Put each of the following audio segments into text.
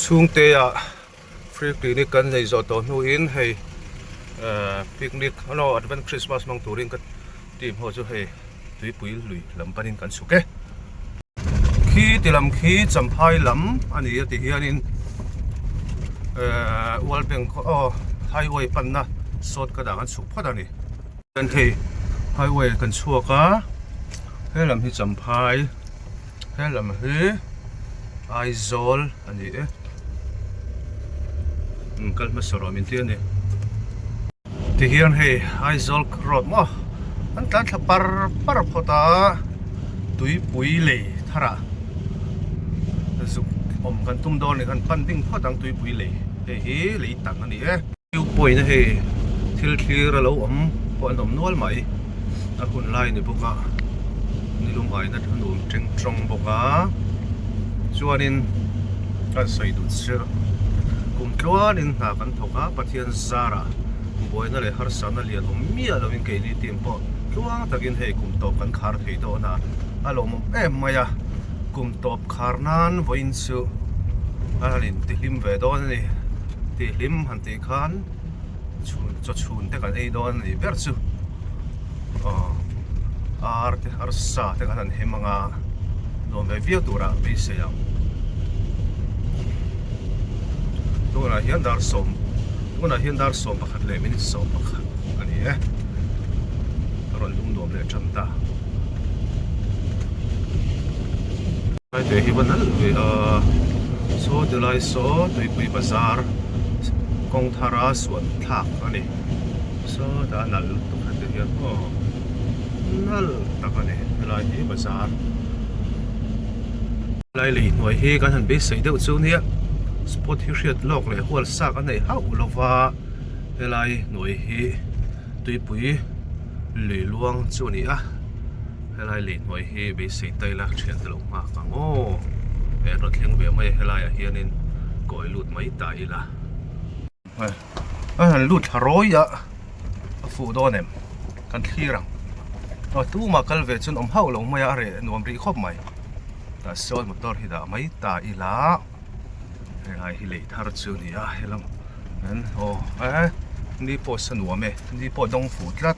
Chhungte ah free clinic kan nei zawh tawh hnuin hei ehh picnic ano advent christmas hmang turin ka team ho chu hei tuipui lui lam panin kan chhuk e. Khi ti lam khi Champhai lam a ni a ti hianin ehh World Bank aw highway panna sawt ka dah an chhuk phawt a ni. Kan hei highway kan chhuak a he lam hi Champhai he lam hi Aizawl a ni e umm kal hmasa rawh min ti a ni tihian hei Aizawl road maw an tlan thla par par phawt a tuipui lei thar ah zuk awm kan tum dawn a ni khan pan ding phawt ang tuipui lei hei hi lei tan a ni e. View point a hei thil thlir a lo awm pawh an awm nual mai a hun lai ni bawk a nilum aina a nuam teng tawng bawk a chuanin kan sawi duh chu kum tluanin hna kan thawk a Pathian zarah buaina leh harsatna lian awm miah lovin keini team pawh tluang takin hei kum tawp kan khar thei dawn a a lawmawm em mai a kum tawp khar nan vawiin chu a han intihlim ve dawn a ni. Tih hlim han tih khan chhun chaw chhun te kan ei dawn a nih ber chu aw ar te arsa te khan an hem anga nuam ve viau turah beisei ang tunah hian dar sawm tunah hian dar sawm pakhat leh minute sawm pakhat a ni e a rawn lum nuam leh tan ta. Hete hi va nalh ve a, saw ti lai saw tuipui bazar kawng thara suan thlak a ni, saw tah a nalh lutuk heti hian aw nalh tak a ni helai hi bazar. Helai lei hnuai hi kan han beisei deuh chu nia spot hi hriat lawk leh hual sak a nei hauh lova helai hnuai hi tuipui lui luang chu a ni a. Helai lei hnuai hi beisei ta ila thian te lo nghak ang aw he rawn thleng ve mai a helaiah hianin kawi lut mai ta ila a han lut thla rawi a a fuh dawn em kan thlir ang aw tumah kal ve chuan awm hauh lo mai a a reh nuam rih khawp mai tah sawn motor hi dah mai ta ila helai hi lei thar chu a ni a helam an aw eh ni pawh sa nuam e ni pawh dawng fuh tlat.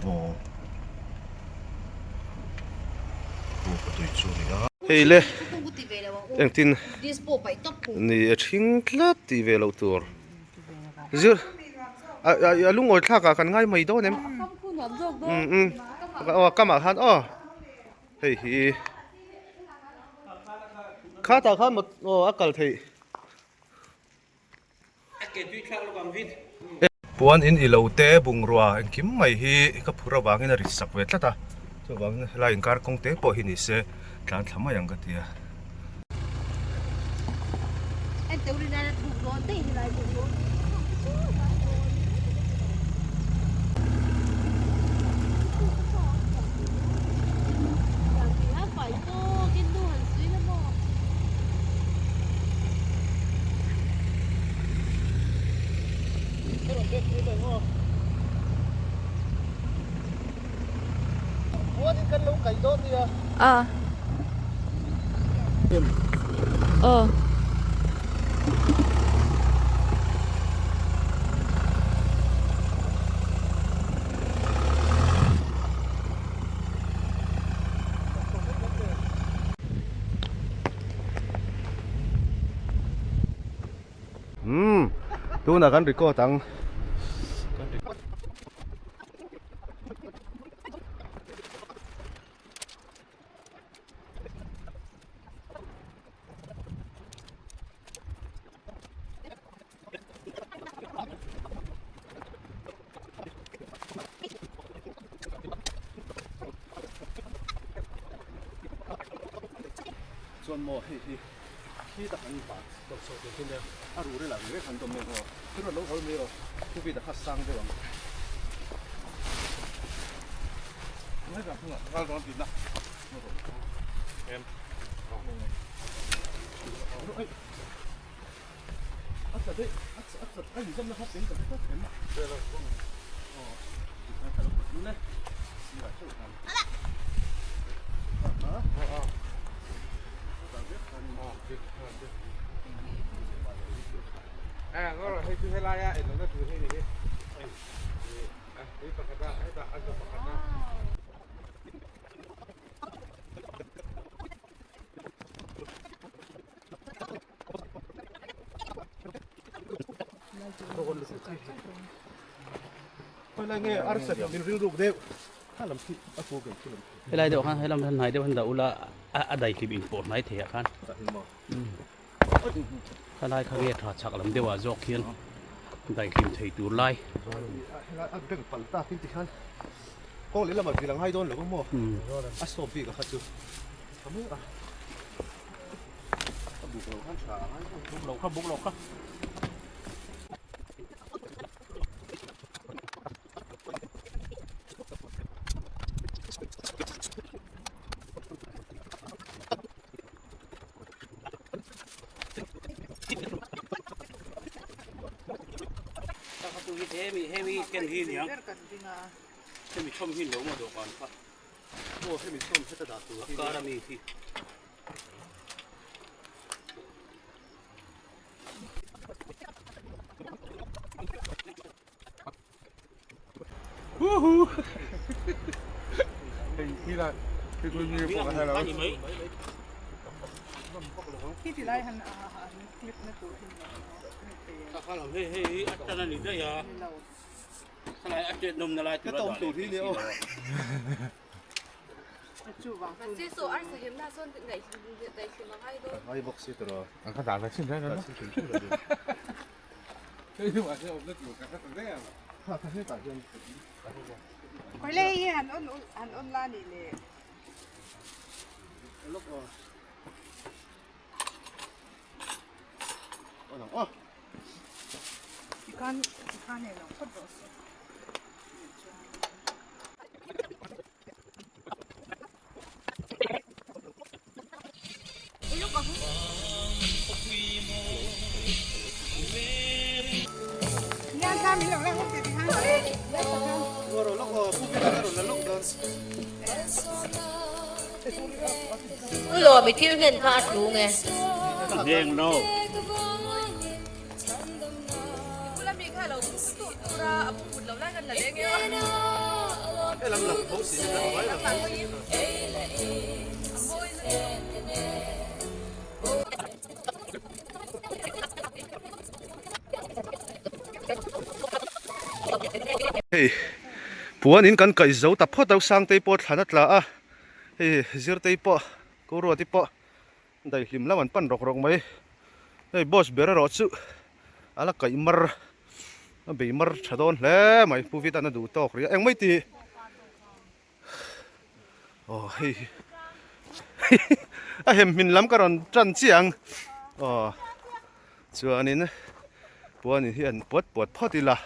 Aw Aw ka tui chu a ni a. Hei le engtin ni a thing tlat tih ve loh tur zir a lungawi thlak ah kan ngai mai dawn em um um aw kamah khan aw hei hi khatah khan aw a kal theih. Puan in ilo te bungrua engkim mai hi ka phur avangin a rit sak ve tlat a, chuvangin helai inkar kawng te pawh hi ni se tlan thla mai ang ka ti a. A aw Umm tunah kan record ang. Chuan maw hei hi khi tak an bat deuh chho tur khi nia a ruh rel ang reng han dawm mai maw thil rawn lo hawl mai rawh thu bit a kha sang deuh ang Helai deuh khan helam hnai deuh han dah ula a dai hlip in pawh hnai thei ah khan khalai kha nge tha chhak lam deuh ah zawk hian dai hlim thei tur lai. Helai a bank palh tak in ti khan kawng lehlam ah vil a ngai dawn lo maw a sawp bik a kha chu tha mai a. A buk lo khan tha a ngai dawn. Buk lo kha buk lo kha. Hemi ken hi niang hemi thawm hi lo maw dawhkan kha aw hemi thawm heta dah tur hi kar ami hi. Ngai bawk si tawh An kha dah ve chin reng a Kha kha hetah hian Lawk aw Aw Ulaw mi thil hlen kha a tlung e. Heng lo. Hei puan in kan kaih zo ta phawt a Sangtei pawh thlan a tla a hei Zirtei pawh Koruati pawh Daihlim lam an pan rawk rawk mai. Hei boss ber erawh chu a la kaih mar a bei mar tha dawn hle mai Pu Vitan a duh tawk rih a engmai tih aw hei hi a hem hmin lam ka rawn tan chiah ang aw chuanin puanin hi an puat puat phawt ila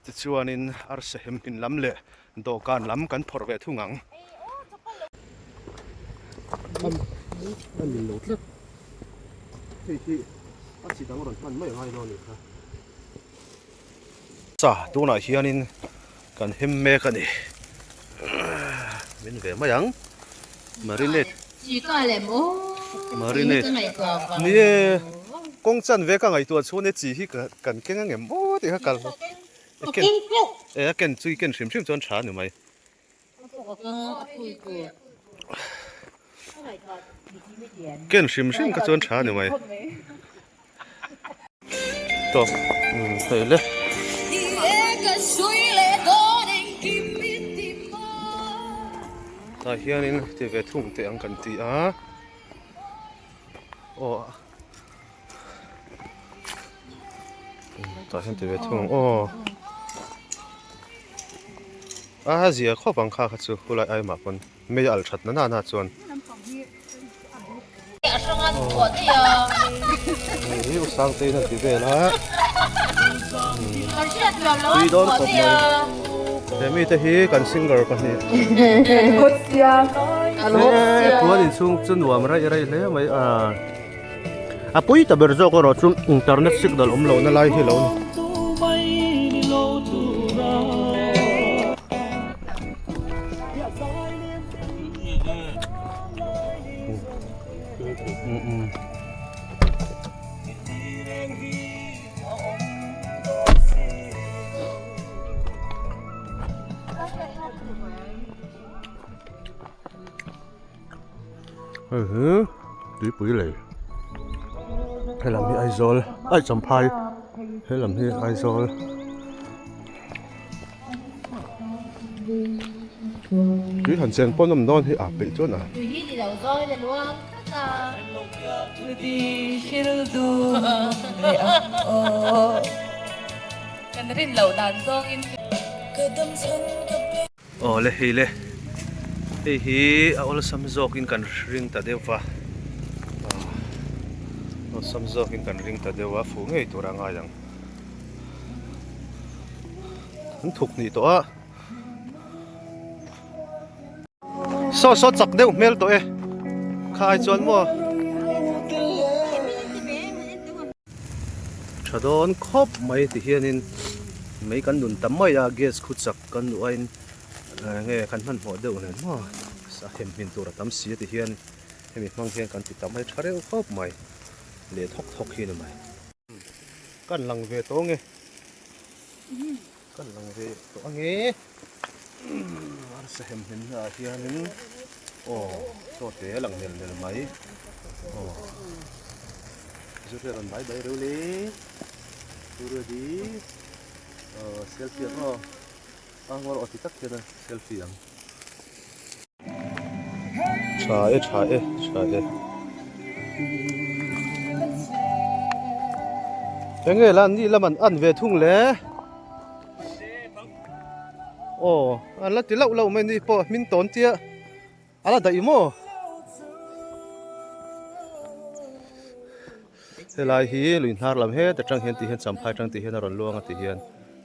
tichuanin arsa hem hmin lam leh Dawhkan lam kan phawrh ve thung ang. A ni lo tlat. Hei hi a chi dang rawn hman mai a ngai dawn a nih kha. Sa tunah hianin kan hem mek a ni. Min ve mai ang. Marinate. Marinate. Ni e, kawng chan ve ka ngaihtuah chhun e chi hi kan keng angem aw tih kha kal. Ken e a ken chu i ken hrim hrim chuan tha a ni mai. Ken hrim hrim kha chuan tha a ni mai. Tawp hei le. Tah hianin ti ve thung teh ang kan ti a. Aw. Tah hian ti ve thung ang aw a zia khawp ang kha kha chu khulai ai mah pawn mei a alh that na na chuan hei hi u Sangtei in a ti vel a tui dawn khawp mai he mite hi kan singer pahnih puan inchhung chu nuam raih raih hle mai a. A pui ta ber zawk erawh chu internet signal awm lohna lai hi lo ni. Hei hi tuipui lei helam hi Aizawl ai Champhai helam hi Aizawl. Tui han chen pawn awm dawn hi a peih chuan a. Tui hi ni lo zawng in a luang tlat a. Aw le hei le hei hi a awlsam zawkin kan ring ta deuh va awlsam zawkin kan ring ta deuh a fuh ngei tur a ngai ang an thuk hnih tawh a saw saw chak deuh hmel tawh e khai chuan maw tha dawn khawp mai ti hianin mei kan nun ta mai a gas khu chak kan duh aiin enge kan hmanhmawh deuh nen maw a hem hmin tur a tam si a ti hian hemi hmang hian kan ti ta mai tha reuh khawp mai leh thawk thawk hi a ni mai. Kan lang ve tawh ange kan lang ve tawh ange arsa hem hlim na ah hianin aw chaw te a lang nel nel mai aw zirtir rawn bai bai reuh le tu ready aw selfie ang aw a ngawr aw ti tak hian a selfie ang. Tha e tha e tha e. Enge la ni lam an an ve thung le. Aw an la ti loh loh mai ni pawh hmin tawn tia a la daih maw. Helai hi lui hnar lam het atang hian ti hian champhai atang ti hian a rawn luang a ti hian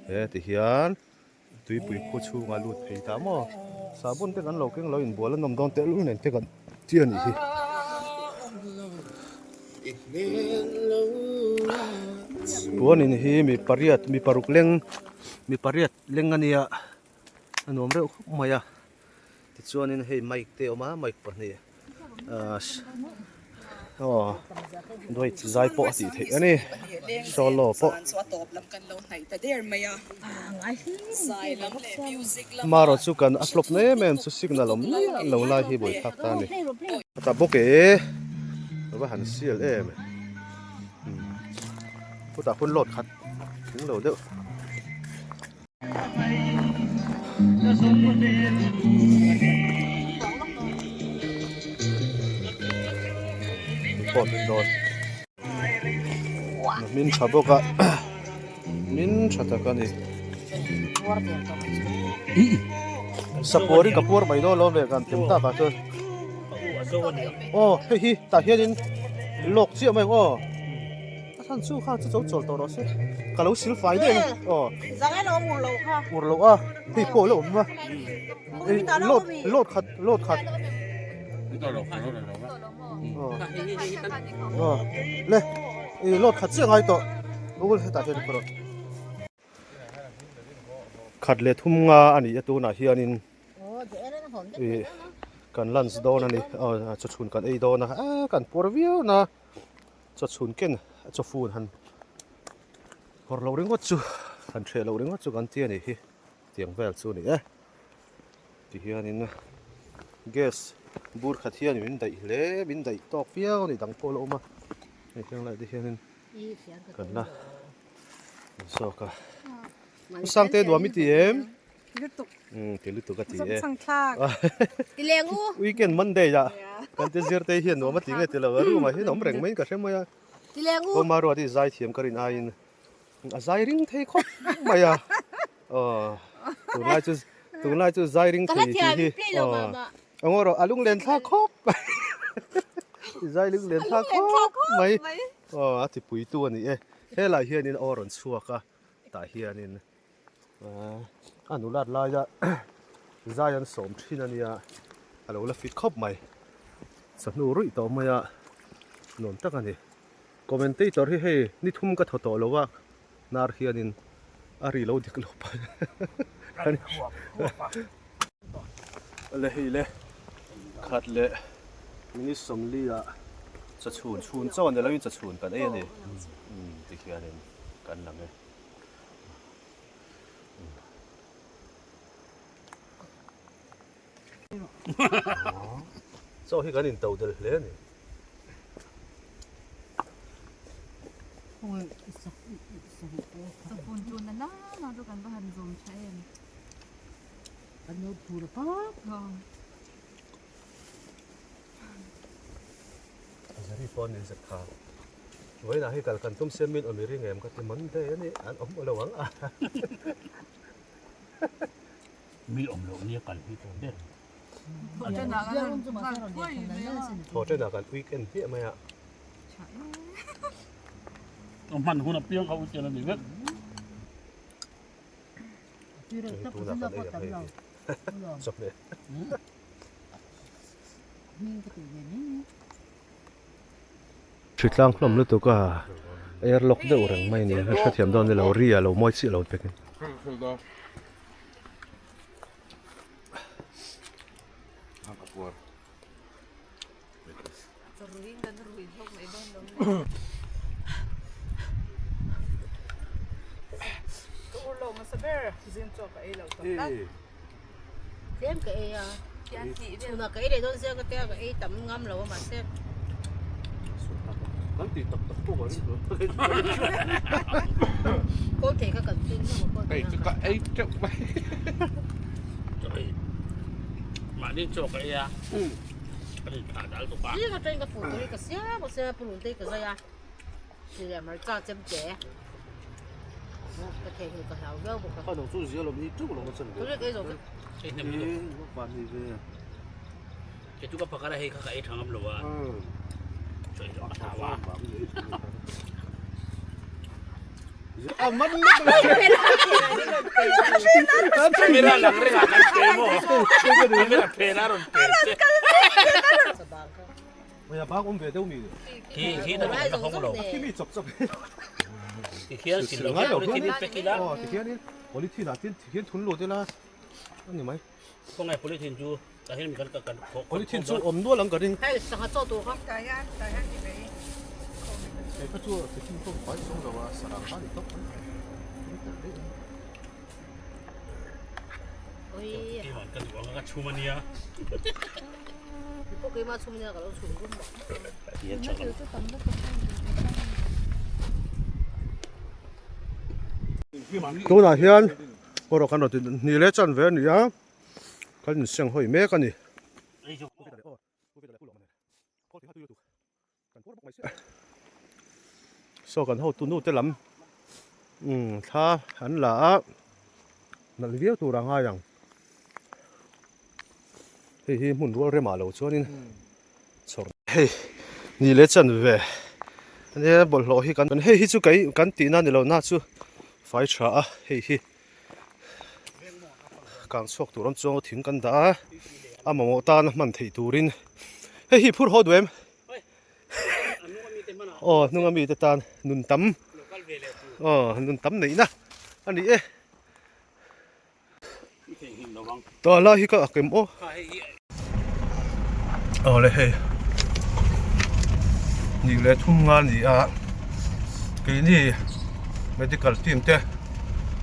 he ti hian. Tuipui khu chhungah lut phei ta maw? Sahbawn te kan lo keng lo inbual a nawm dawn tehlul nen te kan ti a nih hi. Puanin hi mi pariat mi paruk leng mi pariat leng a nia a nuam reuh khawp mai a tichuanin hei mic te a awm a mic pahnih. Aw duai zai pawh a tih theih a ni solo pawh marawh chu kan a flop na em em chu signal awm miah lo lai hi buaithlak ta a ni a ta bawk e a va han sial em khutah hun load khat tling lo deuh. Min tha bawk a min tha tak a ni sapuarin ka puar mai dawn lo ve kan tem tak ah chuan aw hei hi tah hianin lawk chiah mai aw. A chhan chu kha chu cho chawl tawh rawh se. Ka lo sil fai daih a aw. Zang e lo ur lo kha. Ur lo a hei pawh la awm a. Load load khat load khat. Aw le i load khat chiah ngai tawh. Google hetah hian ka rawn. Khat leh thum nga a ni a tunah hianin ih kan lunch dawn a ni aw chawchhun kan ei dawn a eh kan puar viau na. Chawchhun ken a chawfun han hawr loh ringawt chu han hreh loh ringawt chu kan ti a nih hi tiang vel chu a ni e tihianin gas bur khat hian min daih hle min daih tawk viau a ni dang pawh a la awm a hei heng lai te hianin kan la zawk a Sangte nuam i ti em? Lutuk. Ti lutuk a ti e. Chang thlak. Ti leng u. Weekend Monday ah kan ti zir te hian nuam a ti nge ti lo a room ah hian awm reng mai in ka hre mai a. Ti leng u. Kawma ruat hi zai thiam ka rin aiin a zai ring thei khawp mai a. Aw tunlai chu tunlai chu zai ring thei tih hi. Aw Angaw rawh a lunglen thlak khawp zai lunglen thlak khawp mai. Aw a ti puitu a ni e. Helai hianin aw rawn chhuak a tah hianin a nulat laia zai an sawm thin a nia a lo la fit khawp mai chawhnu ruih tawh mai a nuam tak a ni commentator hi hei ni thum ka thaw tawh lo a hnar hianin a ri lo dik lo palh le hei le khat leh minute sawmli ah chawchhun chhun chaw ni lovin chawchhun kan ei a ni tikhianin kan lang e. Chaw hi kan in to del hle a ni. Chawpun chu na na na chu kan va han zawm tha em. Kan lo phur pap. Zari pawh an inzet kha. Vawiinah hei kal kan tum sia min awm i ring em ka ti Monday a ni an awm lo ang a. Mi awm loh nia kal hi tur ber. Thawhṭanah kan weekend hmiah mai a. Hman hun apiang kha weekend a ni vek. Tunah kan ei ang hei hi. Chawhmeh. Hritlang hlawm lutuk a airlock deuh reng mai a ni. A hrethiam dawn nilo ri a lo mawi chiah lo pek in. Tlem ka ei a, chhunah ka ei leh dawn sia ka tia ka ei tam ngam lo a mahse. Kawl thei kha kan keng hlawm a kawl thei kha. Ka ei teuh mai. Mahni chaw ka ei a, ka in thah dal bawk a. Zing atangin ka fuh tur hi ka siam a sia purun te hi ka zai a, leh hmarcha chem te ka theihnghilh ka hlau viau bawk a. Tuna ka ei zo vek. Ei hnem lutuk. Kei chu ka pakhat a hei kha ka ei tha ngam lo a, chaw ei zawh ka hlau a. Camera lang reng ah kan pe maw? Camera phen a rawn pe che. Khi khi ta la hawng lo. Ti khian sil lo hian polythene in pack ila. Khawngaih polythene chu tah hian kan kan khawh. Polythene chu awm nual ang ka ring. Hei sangha chaw tur kha. Hei kha chu thuthleng pawh fai zawng lo a sarang kha a ni tawp mai. Keimah ka duh ang a ka chhum a nia. Pawh keimah chhum nia ka lo chhum rum bawk. Hian chak ang. Tunah hian erawh kan rawn ti ni leh chan ve a ni a, kan inseng hawi mek a ni. Saw kan hotu nu te lam thla an la a, nalh viau tur a ngai ang. Hei hi hmun rual remah lo chuanin chhawr hei ni leh chan ve ania bawlhhlawh hi kan hei hi chu kei kan tihna ni lo na chu fai tha a hei hi kang chhuak tur awm chuang thing kan dah a a mamawh tana hman theih turin hei hi phur haw duh em aw hnunga mite tan nun tam aw nun tam neihna a ni e. Tah lai hi ka ak em aw. Aw le hei ni leh thum nga ni a keini medical team te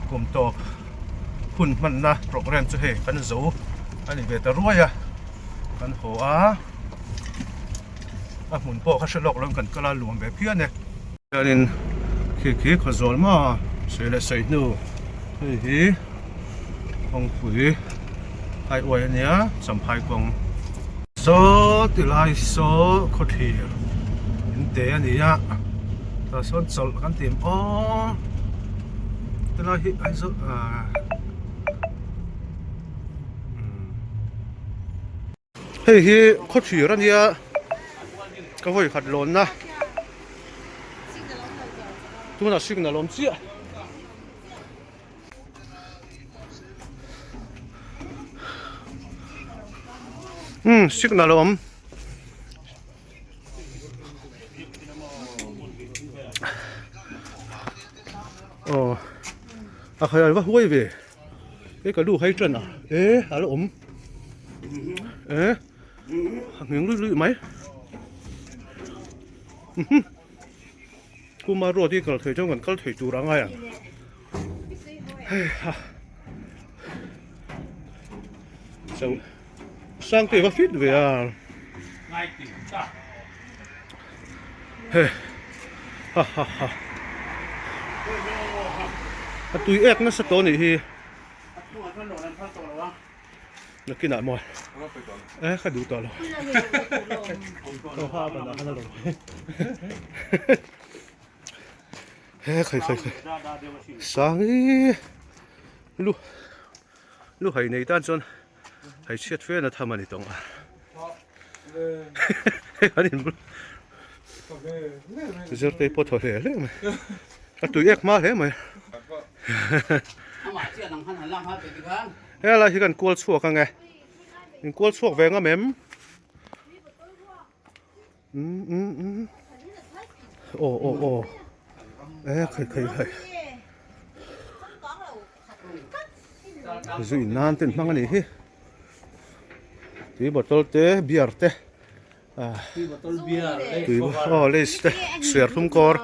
kum tawp hun hmanna program chu hei kan zo a ni ve ta ruai a kan haw a a hmun pawh kha hre lawk lo in kan kal a luam ve phian e. Chuanin khi khi khawzawl maw sawi leh sawi hnu hei hi kawngpui highway a nia champhai kawng saw ti lai saw khawthlir in te a ni a tah sawn chawlh kan ti aw tilai hi Aizawl ahh umm. Hei hi khawthlir a nia ka vawi khat lawnna tunah signal awm chiah umm signal a awm. Aw a khai a va huai ve. Hei ka lu hai tan a e a la awm e a ngheng luih luih mai kuma road hi kal thei chuan kan kal thei tur a ngai ang hei ha so sangte va fit ve a. He ha ha ha a tui ek nasa tawh anih hi nakinah maw e ka duh tawh lo he khai khai khai sangi lu lu hai nei tan chuan hei chhiat fe na tham a ni tawng a hei an in bul zirtei pawh thaw hle hle mai a tui ek hma hle mai helai hi kan kual chhuak ang e in kual chhuak ve ngam em um um um aw aw aw e khai khai khai Zu in nan ten hmang a nih hi tui bottle te beer te ah tui aw lays te serthlum kawr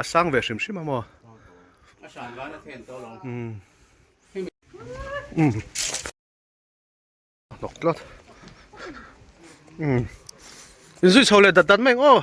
a sang ve hrim hrim a maw umm umm. Hnawk tlat. Umm. Inzui chho leh dat dat mai ang aw.